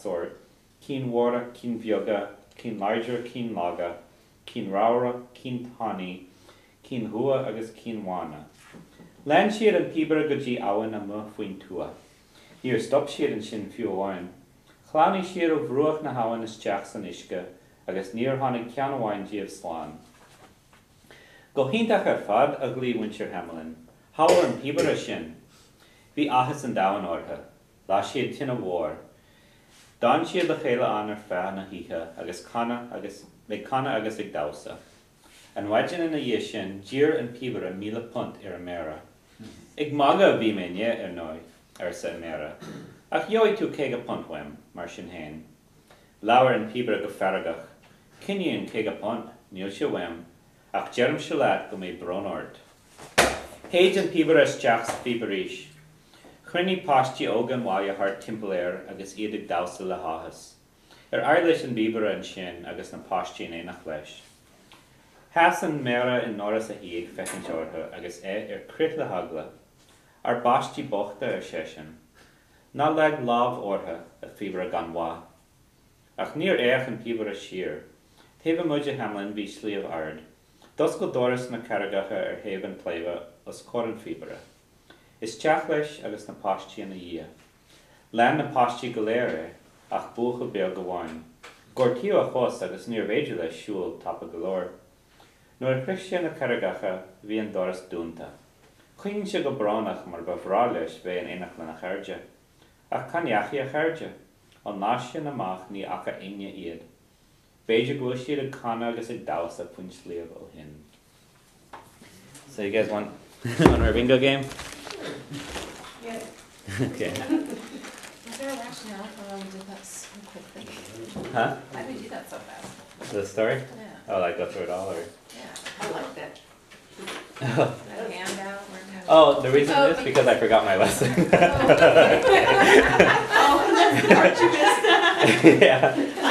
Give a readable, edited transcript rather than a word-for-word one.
sórt, cinn mhóra, cinn bheaga, cinn láidre, cinn laga, cinn ramhra, cinn tanaí, cinn dhubha agus cinn bhána. Lean siad an píobaire go dtí abhainn amuigh faoin tuath. Níor stop siad ansin fiú amháin. Shleamhnaigh siad ó bhruach na habhann isteach san uisce agus níor tháinig ceann amháin díobh slán. Go hiontach ar fad, a ghlaoigh muintir Hamelin. Shábháil an píobaire sinn! Bhí áthas an domhain orthu. Las siad tine mhór. D'fhan siad le chéile ann ar feadh na hoíche agus canadh agus ag canadh agus ag damhsa. An mhaidin ina dhiaidh sin, d'iarr an píobaire £1,000 ar an Méara. Ag magadh a bhí mé inné, ar ndóigh, arsa an Méara. Ach gheobhaidh tú £50 uaim, mar sin féin. Labhair an píobaire go feargach. Coinnigh an £50, níl sé uaim, ach deirimse leat go mbeidh brón ort. Shéid an píobaire isteach sa phíopa arís. Chruinnigh páistí óga an bhaile thart timpeall air agus iad ag damhsa le háthas. Ar aghaidh leis an bpíobaire ansin agus na páistí in éineacht leis. Sheas an Méara i ndoras a thí ag féachaint orthu agus é ar crith le heagla. Ár bpáistí bochta, ar seisean. Ná leag lámh orthu, a phíobaire gan mhaith. Ach níor fhéach an píobaire siar. Taobh amuigh de Hamelin bhí sliabh ard. D'oscail doras na carraigeacha ar thaobh an tsléibhe os comhair an phíobaire. Isteach leis agus na páistí ina dhiaidh. Lean na páistí go léir é, ach buachaill beag amháin. Gortaíodh a chos agus níorbh fhéidir leis siúl tapa go leor. Nuair a shroich sé na carraigeacha bhí an doras dúnta. Chaoin sé go brónach mar ba bhreá leis bheith in éineacht lena chairde. Ach cá ndeachaigh a chairde? Ón lá sin amach ní fhaca éinne iad. B'fhéidir go bhfuil siad ag canadh agus ag damhsa faoin sliabh ó shin. So you guys want want our bingo game? Yeah. Okay. Was there a rationale for why we did that so quickly? Huh? Why did we do that so fast? The story? Yeah. Oh, like go through it all or? Yeah, I liked it. That handout, learn how to. Oh, the reason Oh, is because I forgot my lesson. Oh, that's the part you missed. Yeah.